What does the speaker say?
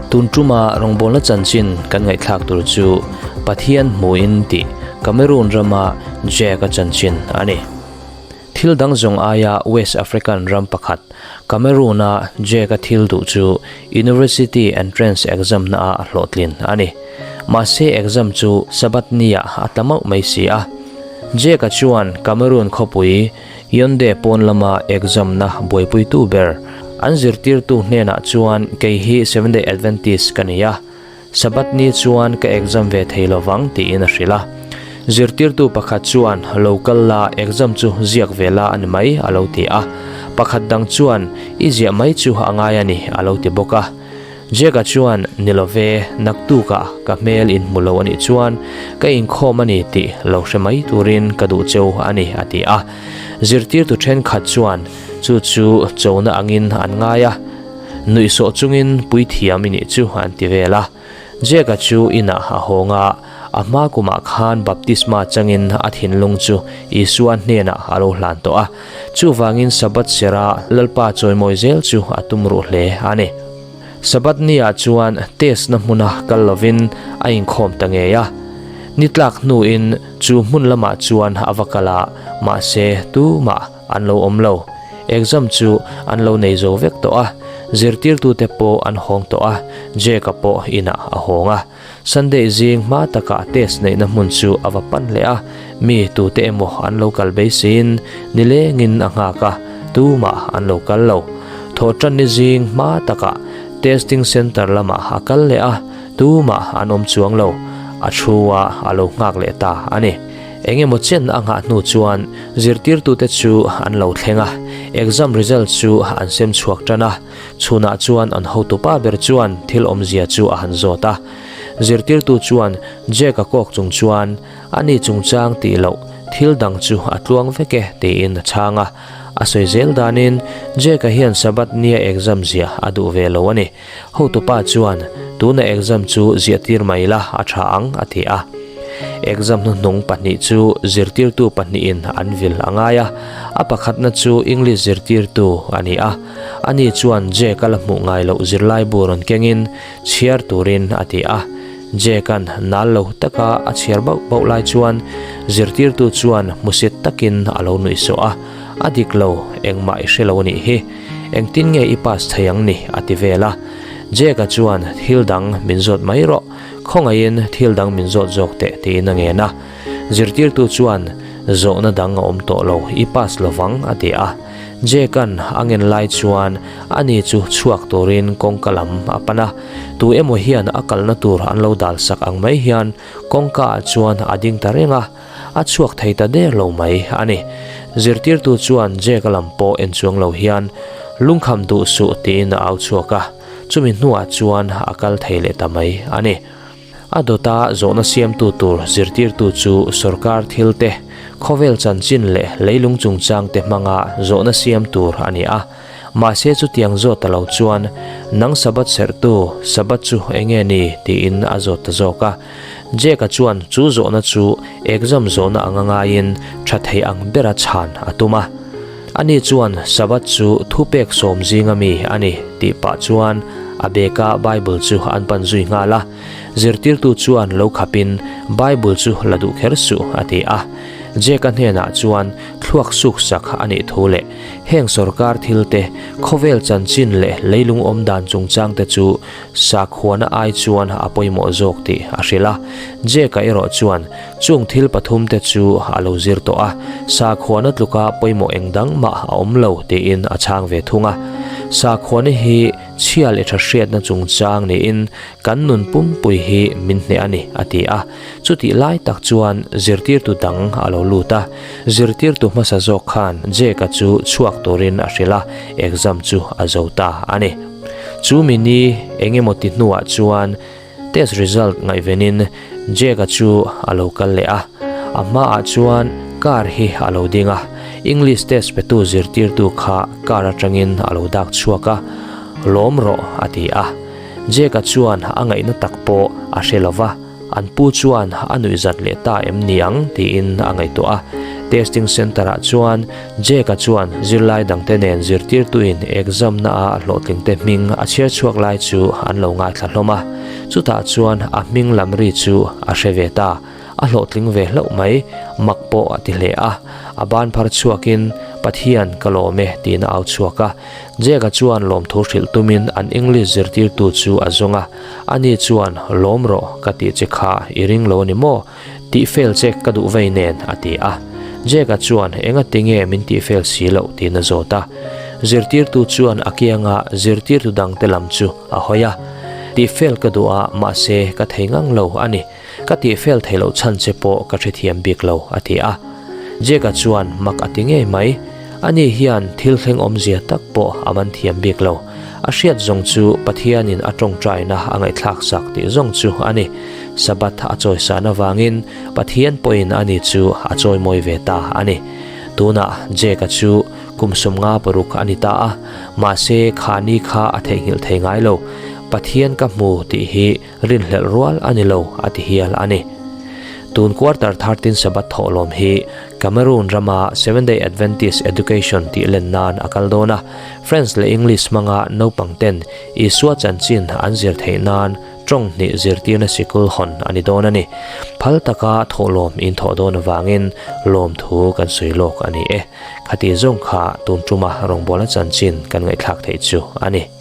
Tun tuma rawngbawlna chanchin kan ngaihthlak tur chu Pathian hmuin tih Cameroon rama Jack-a chanchin a ni. Thil dang zawng aia West African ram pakhat Cameroon-a Jack-a thil duh chu University entrance exam naah a hlawhtlin a ni. Mahse exam chu Sabbath ni-ah a tla mauh mai si a. Jack-a chuan Cameroon khawpui Yaounde pawn lama exam na buaipuitu ber an zirtirtu hnenah chuan kei hi Seventh-day Adventist ka ni a, Sabbath ni chuan ka exam ve thei lovang tiin a hrilh a. Zirtirtu pakhat chuan lo kal la exam chu ziak ve la a ni mai a lo ti a. Pakhat dang chuan i ziah mai chu a ngai a ni a lo ti bawk a. Jack-a chuan ni lo ve, naktukah ka hmel in hmu lo a nih chuan ka inkhawm a ni tih lo hre mai turin ka duh cheu a ni a ti a. Zirtirtu thenkhat chuan chu chu chona angin an ngai a. Nuihsawh chungin puithiam i nih chu an ti vel a. Jack-a chu inah a hawng a, a hma kumah khan baptisma changin a thinlung chu Isua hnenah a lo hlan tawh a. Chuvangin Sabbath sera Lalpa chawimawi zel chu a tum ruh hle a ni. Sabbath niah chuan test na hmuna kal lovin a inkhawm ta ngei a. Ni tlak hnuin chu hmun lamah chuan a va kal a, mahse tumah an lo awm lo. Exam chu an lo nei zo vek tawh a, zirtirtute pawh an hawng tawh a, Jake-a pawh inah a hawng a. Sunday zing hma takah test neihna hmun chu a va pan leh a, mi tute emaw an lo kal beiseiin nilengin a nghak a, tumah an lo kal lo. Thawhtanni zing hma takah testing centre lamah a kal leh a, tumah an awm chuang lo, a thu a a lo nghak leh ta a ni. Eng emaw chen a nghah hnu chuan zirtirtute chu an lo thleng a, exam result chu an sem chhuak tan a. Chhunah chuan an hotupa ber chuan thil awmzia chu a han zawt a. Zirtirtu chuan Jack-a kawk chung chuan a ni chungchang tih loh thil dang chu a tluang vek e tiin a chhang a. A sawi zel danin Jack-a hian Sabbath nia exam ziah a duh ve lo a ni. Hotupa chuan tuna exam chu ziahtir mai la a tha ang a ti a. Exam hnuhnung pahnih chu zirtirtu pahnihin an vil a ngai a. A pakhatna chu English zirtirtu a ni a. Ani chuan Jack-a la hmuh ngai loh zirlai bu rawn kengin chhiar turin a ti a. Jack-a'n nal lo taka a chhiar bauh bauh lai chuan zirtirtu chuan hmusit takin a lo nuih sawh a, A dik lo, engmah i hre lo a nih hi. Engtin nge i pass thei ang ni? a ti vel a. Jack-a chuan thil dang min zawt mai rawh, khawngaihin thil dang min zawt zawk teh tiin a ngen a. Zirtirtu chuan zawhna dang a awm tawh lo, i pass lovang a ti a. Jack-a'n a ngen lai chuan ani chu chhuak turin kawngka lam a pan a, tu emaw hian a kalna tur an lo dal sak ang mai hian kawngka ah chuan a ding ta reng a, a chhuak thei ta der lo mai a ni. Zirtirtu chuan Jack-a lam pawh en chuang lo hian lungkham duh suh tiin a au chhuak a, chumi hnuah chuan a kal thei leh ta mai a ni. A dawta zawhna siamtu tur zirtirtu chu sorkar thil te, khawvel chanchin leh leilung chungchang te hmanga zawhna siam tur a ni a. Mahse chutiang zawt ta lo chuan, Nang Sabbath serhtu, Sabbath chu enge ni? tiin a zawt ta zawk a. Jack-a chuan chu zawhna chu exam zawhna anga ngaiin tha thei ang bera chhan a tum a. Ani chuan Sabbath chu thupek sawm zinga mi a ni tih pah chuan a beka Bible chu an pan zui nghal a. Zirtirtu chuan lo khapin Bible chu la duh kher suh a ti a. Jack-a hnenah chuan thluak suk sak a nih thu leh heng sorkar thil te, khawvel chanchin leh leilung awm dan chungchang te chu sakhuana ai chuan a pawimawh zawk tih a hrilh a. Jack-a erawh chuan Chung thil pathum te chu a lo zir tawh a, sakhuana tluka pawimawh eng dang mah a awm lo tiin a chhang ve thung a. Sakhuana hi chhia leh tha hriatna chungchang niin kan nun pumpui hi min hneh a ni, a ti a. Chutih lai tak chuan zirtirtu dang a lo lut a, zirtirtu hmasa zawk khan Jack-a chu chhuak turin a hrilh a, exam chu a zo ta a ni. Chu mi ni eng emaw ti hnuah chuan Test result ngaihvenin Jack-a chu a lo kal leh a, a hmaah chuan car hi a lo ding a, English test petu zirtirtu kha car atangin a lo dak chhuak a, Lawm rawh a ti a. Jack-a chuan a ngaihna tak pawh a hre lo va, an pu chuan a nuihzat leh ta em ni ang tiin a ngaihtuah a. Testing Centre ah chuan Jake-a chuan zirlai dangte nen zirtirtuin exam na-a hlawhtlingte hming a chhiar chhuak lai chu an lo ngaithla hlawm a. Chutah chuan a hming lam ri chu a hre ve ta. A hlawhtling ve hlauh mai, mak pawh a ti hle a. A ban phar chhuakin, Pathian, ka lawm e, tiin a au chhuak a. Jake-a chuan lawmthu hrilh tumin an English zirtirtu chu a zawng a. Ani chuan, Lawm rawh, ka tih che kha i ring lo a ni maw? Tih fel che ka duh vei nen, a ti a. Jake-a chuan, Engati nge min tih fel si loh? tiin a zawt a. Zirtirtu chuan a kianga zirtirtu dangte lam chu a hawi a. Tih fel ka duh a, mahse ka thei ngang lo a ni. Ka tih fel theih loh chhan che pawh ka hrethiam bik lo, a ti a. Jake-a chuan mak a ti ngei mai. Ani hian thil thleng awmzia tak pawh a man thiam bik lo. A hriat zawng chu Pathianin a tawngtaina a ngaihthlak sak tih zawng chu a ni. Sabbath a chawisan avangin Pathian pawhin ani chu a chawimawi ve ta a ni. Tunah Jake-a chu kum 56 a ni ta a, mahse khani kha a theihnghilh thei ngai lo. Pathian ka hmu tih hi Rinhlelh rual a ni lo, a ti hial a ni. Tun quarter 13 Sabbath thawhlawm hi Cameroon rama Seventh-day Adventist Education tih len nan a kal dawn a, French leh English hmanga naupang ten Isua chanchin an zir theih nan tawng hnih zirtirna sikul hawn a ni dawn a ni. Phal taka thawhlawm in thawh dawn avangin lawmthu kan sawi lawk a ni e. Khati zawng kha tun tuma rawngbawlna chanchin kan ngaihthlak theih chu a ni.